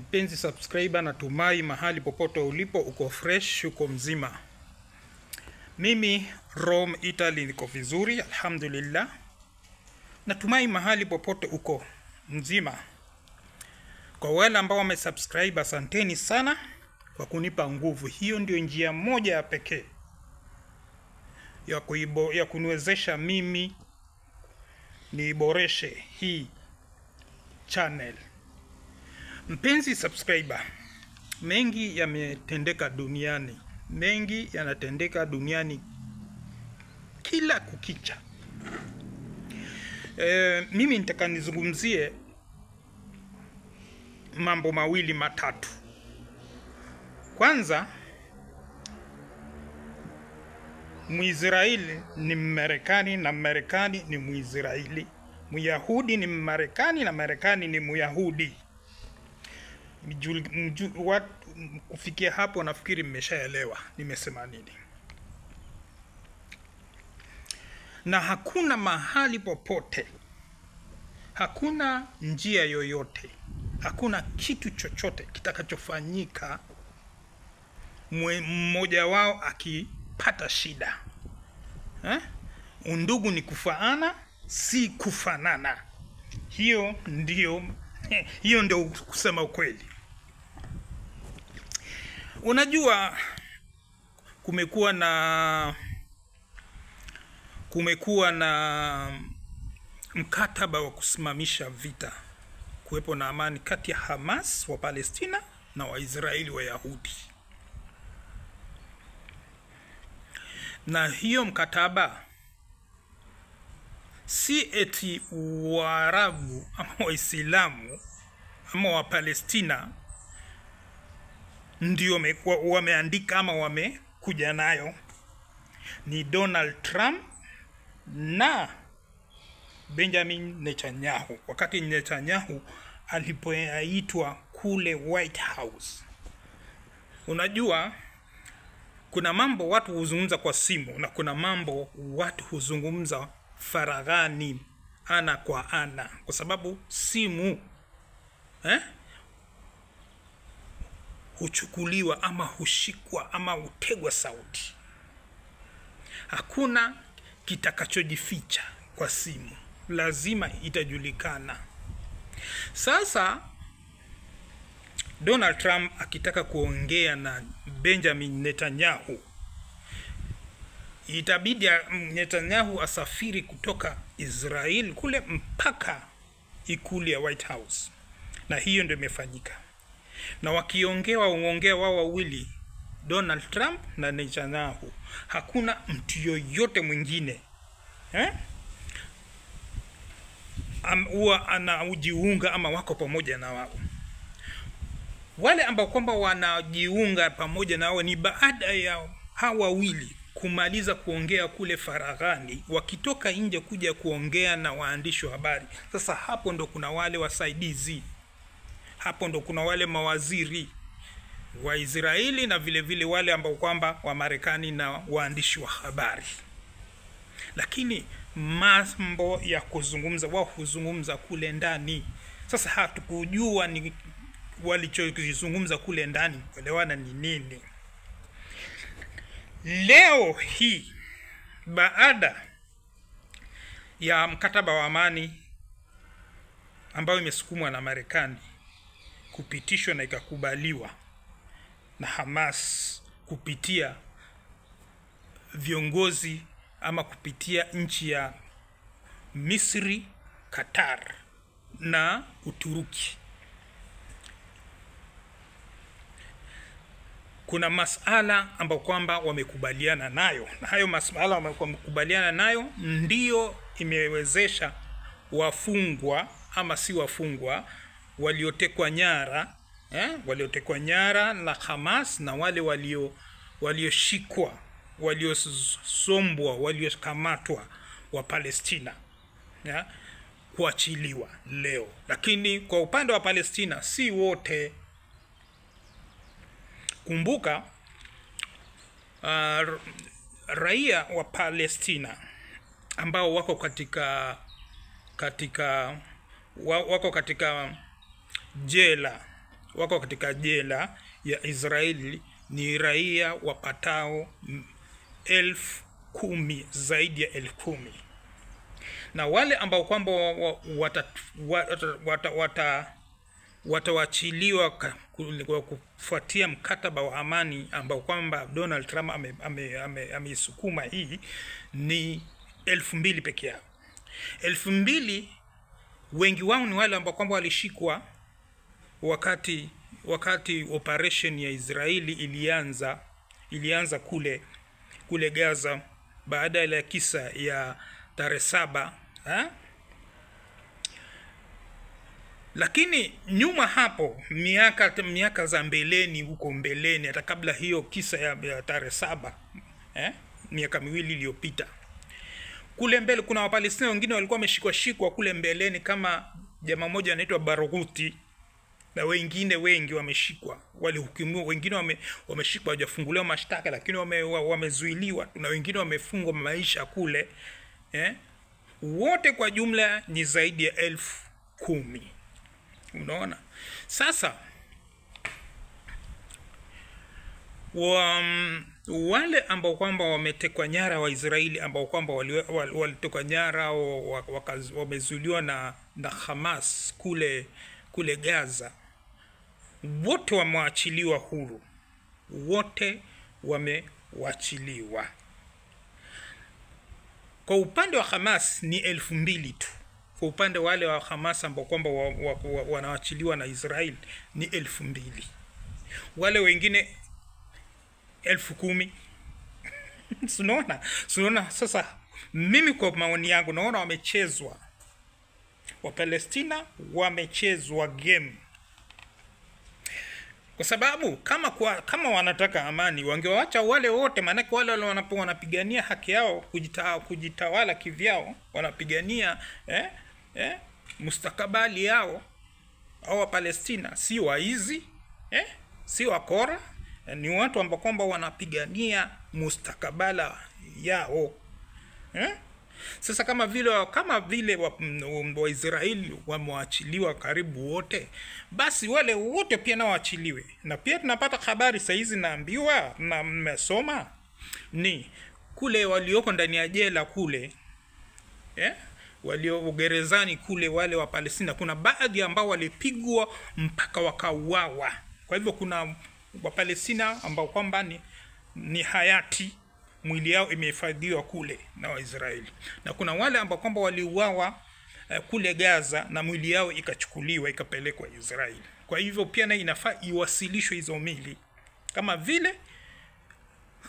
Mpenzi subscriber, natumai mahali popote ulipo uko fresh, uko mzima. Mimi Rome, Italy niko vizuri, alhamdulillah. Natumai mahali popote uko mzima. Kwa wale ambao wamesubscribe, asanteni sana kwa kunipa nguvu. Hiyo ndio njia moja ya pekee ya kuniwezesha mimi niboreshe hii channel. Mpenzi subscriber, mengi yametendeka duniani, mengi yanatendeka duniani kila kukicha. Mimi nitaka nizungumzie mambo mawili matatu. Kwanza, Mwisraeli ni Mmarekani na Mmarekani ni Mwisraeli. Myahudi ni Mmarekani na Marekani ni Myahudi. Kufikia hapo nafikiri mmeshaelewa nimesema nini. Na hakuna mahali popote, hakuna njia yoyote, hakuna kitu chochote kitakachofanyika mmoja wao akipata shida. Undugu ni kufaana, si kufanana. Hiyo ndio kusema ukweli. Unajua, kumekuwa na mkataba wa kusimamisha vita, kuwepo na amani kati ya Hamas wa Palestina na Waisraeli wa Yahudi. Na hiyo mkataba si eti Waarabu ama Waislamu ama wa Palestina ndio wameandika ama wamekuja nayo. Ni Donald Trump na Benjamin Netanyahu. Wakati Netanyahu alipoitwa kule White House. Unajua, kuna mambo watu huzungumza kwa simu na kuna mambo watu huzungumza faraghani, ana kwa ana, kwa sababu simu huchukuliwa ama hushikwa ama hutegwa sauti. Hakuna kitakachojificha kwa simu, lazima itajulikana. Sasa Donald Trump akitaka kuongea na Benjamin Netanyahu, itabidi Netanyahu asafiri kutoka Israel kule mpaka ikulu ya White House. Na hiyo ndio imefanyika. Na wakiongea waongea wao wawili, Donald Trump na Netanyahu, hakuna mtu yoyote mwingine huwa anajiunga ama wako pamoja na wao. Wale ambao kwamba wanajiunga pamoja na wao ni baada ya hawa wawili kumaliza kuongea kule faraghani, wakitoka nje kuja kuongea na waandishi wa habari. Sasa hapo ndo kuna wale wasaidizi, hapo ndo kuna wale mawaziri wa Israeli na vile vile wale ambao kwamba wa Marekani na waandishi wa habari. Lakini mambo ya kuzungumza wao huzungumza kule ndani. Sasa hatukujua ni walichozungumza kule ndani kuelewana ni nini. Leo hii baada ya mkataba wa amani ambayo imesukumwa na Marekani kupitishwa na ikakubaliwa na Hamas kupitia viongozi ama kupitia nchi ya Misri, Qatar na Uturuki, kuna masala ambayo kwamba wamekubaliana nayo, na hayo masala wamekubaliana nayo ndio imewezesha wafungwa ama si wafungwa waliotekwa nyara, waliotekwa nyara na Hamas na wale walioshikwa, waliosombwa, waliokamatwa wa Palestina, kuachiliwa leo. Lakini kwa upande wa Palestina si wote. Kumbuka, raia wa Palestina ambao wako katika jela wako katika jela ya Israeli ni raia wapatao 10,000, zaidi ya 10,000. Na wale ambao kwamba watawachiliwa kwa kufuatia mkataba wa amani ambao kwamba Donald Trump ameisukuma hii ni 2,000 peke yao. 2,000 wengi wao ni wale ambao kwamba walishikwa wakati operation ya Israeli ilianza kule Gaza baada ya kisa ya tarehe 7, Lakini nyuma hapo miaka za mbeleni huko mbeleni, hata kabla hiyo kisa ya tarehe 7, miaka miwili iliyopita, kule mbele kuna Wapalestina wengine walikuwa wameshikwa kule mbeleni, kama jamaa mmoja anaitwa Barghouti na wengine wengi wameshikwa, walihukumiwa, wengine wameshikwa hawajafunguliwa mashtaka lakini wamezuiliwa, na wengine wamefungwa maisha kule. Wote kwa jumla ni zaidi ya 10,000. Unaona? Sasa wale ambao kwamba wametekwa nyara wa Israeli, ambao kwamba walitekwa nyara wamezuiliwa na Hamas kule Gaza, wote wameachiliwa huru. Wote wamewachiliwa. Kwa upande wa Hamas ni 2,000 tu. Kwa upande wale wa Hamas ambao kwamba wanawachiliwa na Israel ni 2,000. Wale wengine 10,000. Unaona? Sasa mimi kwa maoni yangu naona wamechezwa. Wa Palestina wamechezwa game. Kwa sababu kama wanataka amani wangewaacha wale wote, maana wale wanapigania haki yao kujitawala kivyao, wanapigania mustakabali yao. Au wa Palestina si waizi, si wakora, ni watu ambao kwamba wanapigania mustakabala yao. Sasa kama vile Waisraeli wameachiliwa karibu wote, basi wale wote pia nao waachiliwe. Na pia tunapata habari saa hizi, naambiwa na mmesoma, ni kule walioko ndani ya jela kule, walio gerezani kule, wale wa Palestina, kuna baadhi ambao walipigwa mpaka wakauawa. Kwa hivyo kuna wa Palestina ambao kwamba ni hayati, mwili yao imehifadhiwa kule na Waisraeli, na kuna wale ambao kwamba waliuawa kule Gaza na mwili yao ikachukuliwa ikapelekwa Israeli. Kwa hivyo pia na inafaa iwasilishwe hizo mili, kama vile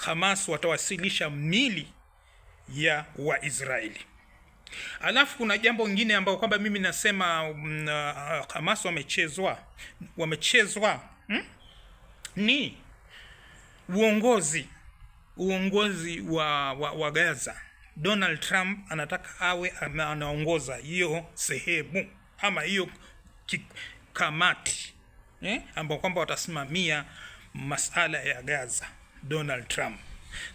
Hamas watawasilisha mili ya Waisraeli. Alafu kuna jambo lingine ambao kwamba mimi nasema Hamas wamechezwa, ni uongozi wa Gaza. Donald Trump anataka awe anaongoza hiyo sehemu ama hiyo kamati, ambao kwamba watasimamia masala ya Gaza, Donald Trump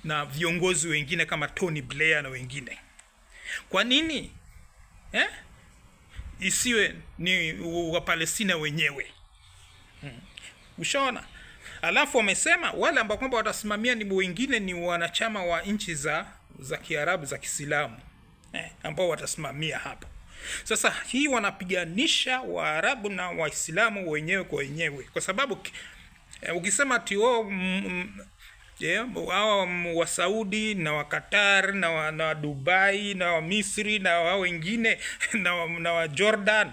na viongozi wengine kama Tony Blair na wengine. Kwa nini isiwe ni wa Palestina wenyewe? Ushaona? Alafu wamesema wale ambao kwamba watasimamia ni wengine ni wanachama wa nchi za Kiarabu, za Kiislamu, ambao watasimamia hapo. Sasa hii wanapiganisha Waarabu na Waislamu wenyewe kwa wenyewe, kwa sababu ukisema ati hao wa Saudi na wa Qatar na wa Dubai na wa Misri na wa wengine na wa Jordan,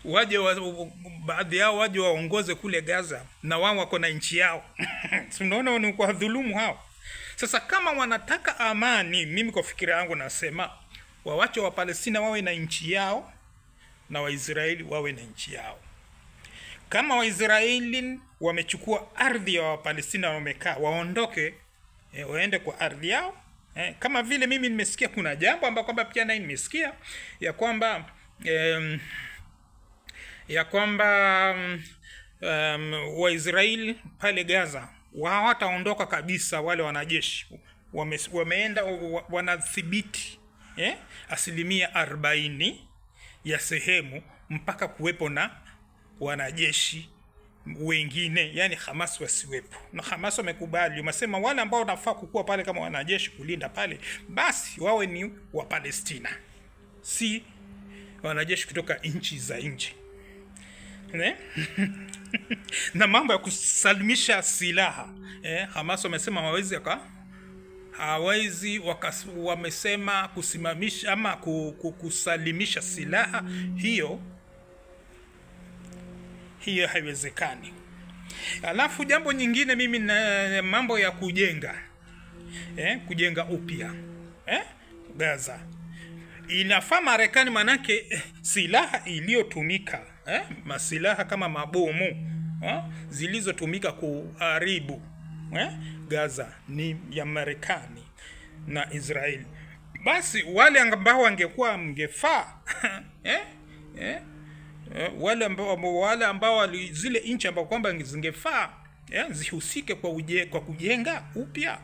waje baadhi yao waje waongoze kule Gaza, na wao wako na nchi yao. Unaona ni kwa dhulumu hao. Sasa kama wanataka amani, mimi kwa fikira yangu nasema wawache wa Palestina wawe na nchi yao na Waisraeli wawe na nchi yao. Kama Waisraeli wamechukua ardhi ya Wapalestina wamekaa, waondoke, waende kwa ardhi yao. Kama vile mimi nimesikia kuna jambo ambalo kwamba pia naye nimesikia ya kwamba Waisraeli pale Gaza hawataondoka kabisa. Wale wanajeshi wameenda wanadhibiti 40% ya sehemu mpaka kuwepo na wanajeshi wengine, yani Hamas wasiwepo. Na Hamas wamekubali, wamesema wale ambao wanafaa kukua pale kama wanajeshi kulinda pale, basi wawe ni wa Palestina, si wanajeshi kutoka nchi za nje. Ne? Na mambo ya kusalimisha silaha, Hamas wamesema hawezi wamesema kusimamisha ama kusalimisha silaha hiyo haiwezekani. Alafu jambo nyingine mimi na mambo ya kujenga, kujenga upya Gaza. Inafaa Marekani, manake silaha iliyotumika, masilaha kama mabomu zilizotumika kuharibu Gaza ni ya Marekani na Israeli. Basi wale ambao wangekuwa mngefaa wale ambao zile nchi ambao kwamba zingefaa zihusike kwa kujenga upya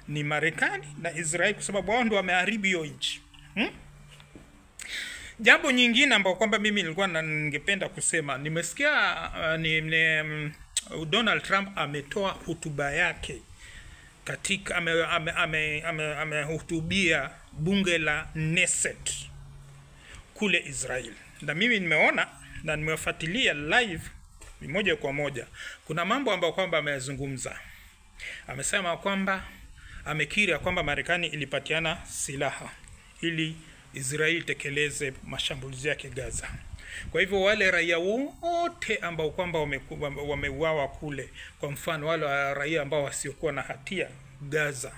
ni Marekani na Israeli, kwa sababu wao ndio wameharibu hiyo nchi. Jambo nyingine ambao kwamba mimi nilikuwa ningependa kusema, nimesikia Donald Trump ametoa hotuba yake katika amehutubia bunge la Knesset kule Israel. Na mimi nimeona na nimefuatilia live moja kwa moja. Kuna mambo ambayo kwamba ameyazungumza. Amesema kwamba amekiri kwamba Marekani ilipatiana silaha ili Israeli tekeleze mashambulizi yake Gaza. Kwa hivyo wale raia wote ambao kwamba wameuawa kule, kwa mfano wale raia ambao wasiokuwa na hatia Gaza,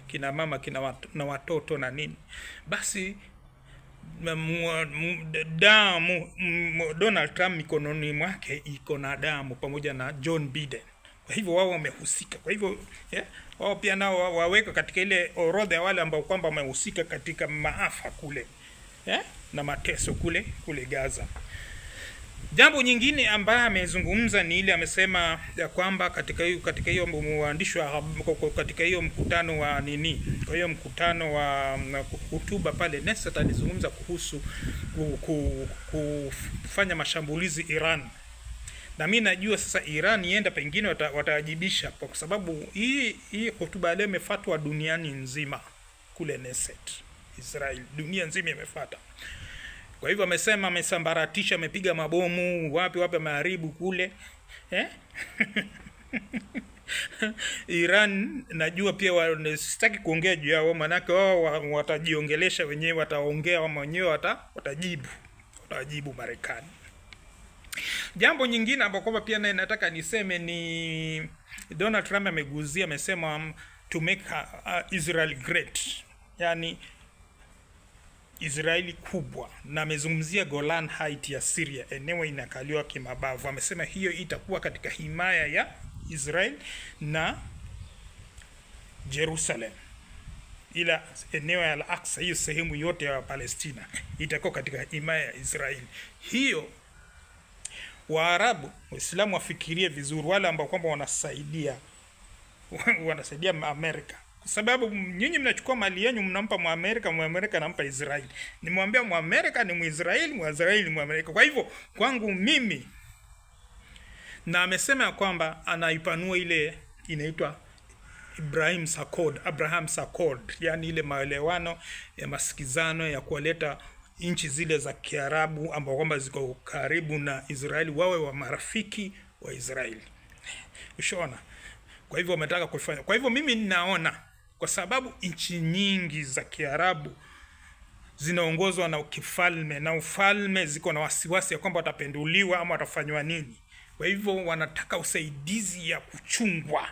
kina mama kina na watoto na nini, basi damu Donald Trump mikononi mwake iko na damu pamoja na John Biden. Kwa hivyo wao wamehusika. Kwa hivyo wao pia nao waweka katika ile orodha ya wale ambao kwamba wamehusika katika maafa kule na mateso kule Gaza. Jambo nyingine ambaye amezungumza ni ile amesema ya kwamba katika hiyo mwandishi wa katika hiyo mkutano wa nini, kwa hiyo mkutano wa hotuba pale Knesset alizungumza kuhusu kufanya mashambulizi Iran. Na mimi najua sasa Iran ienda pengine wataajibisha, kwa sababu hii hotuba leo imefuatwa duniani nzima kule Knesset Israel, dunia nzima imefuata. Kwa hivyo amesema amesambaratisha, amepiga mabomu wapi wapi, ameharibu kule Iran najua pia sitaki kuongea juu yao, manake wao watajiongelesha wenyewe, wataongea wao wenyewe, watajibu Marekani. Jambo nyingine ambapo kwamba pia nataka niseme ni Donald Trump ameguzia, amesema to make Israel great, yani Israeli kubwa, na amezungumzia Golan Heights ya Syria, eneo inakaliwa kimabavu. Amesema hiyo itakuwa katika himaya ya Israel na Jerusalem, ila eneo ya Al-Aqsa, hiyo sehemu yote ya Palestina itakuwa katika himaya ya Israel. Hiyo Waarabu, Waislamu wafikirie vizuri, wale ambao kwamba wanasaidia Amerika, kwa sababu nyinyi mnachukua mali yenu mnampa Muamerika, Muamerika anampa Israeli. Nimwambia Muamerika ni Muisraeli, Muisraeli ni Muamerika. Kwa hivyo kwangu mimi, na amesema kwamba anaipanua ile inaitwa Abraham Accord, yani ile maelewano ya masikizano ya kuwaleta nchi zile za Kiarabu ambao kwamba ziko karibu na Israeli wawe wa marafiki wa Israeli. Ushaona? Kwa hivyo wametaka kufanya. Kwa hivyo mimi ninaona kwa sababu nchi nyingi za Kiarabu zinaongozwa na kifalme, na ufalme ziko na wasiwasi ya kwamba watapenduliwa ama watafanywa nini. Kwa hivyo wanataka usaidizi ya kuchungwa,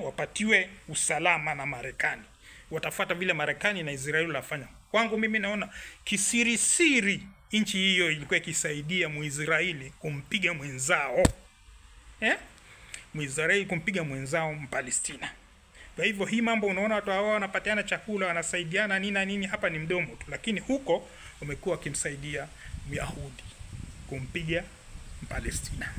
wapatiwe usalama na Marekani. Watafuata vile Marekani na Israeli wanafanya. Kwangu mimi naona kisirisiri nchi hiyo ilikuwa ikisaidia Muisraeli kumpiga mwenzao. Muisraeli kumpiga mwenzao Mpalestina. Kwa hivyo hii mambo unaona watu hao wanapatiana chakula, wanasaidiana nini na nini, hapa ni mdomo tu, lakini huko wamekuwa wakimsaidia Myahudi kumpiga Mpalestina.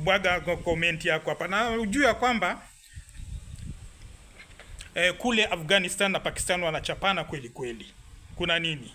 Bwaga comment yako hapa. Na ujue kwamba kule Afghanistan na Pakistan wanachapana kweli kweli. Kuna nini?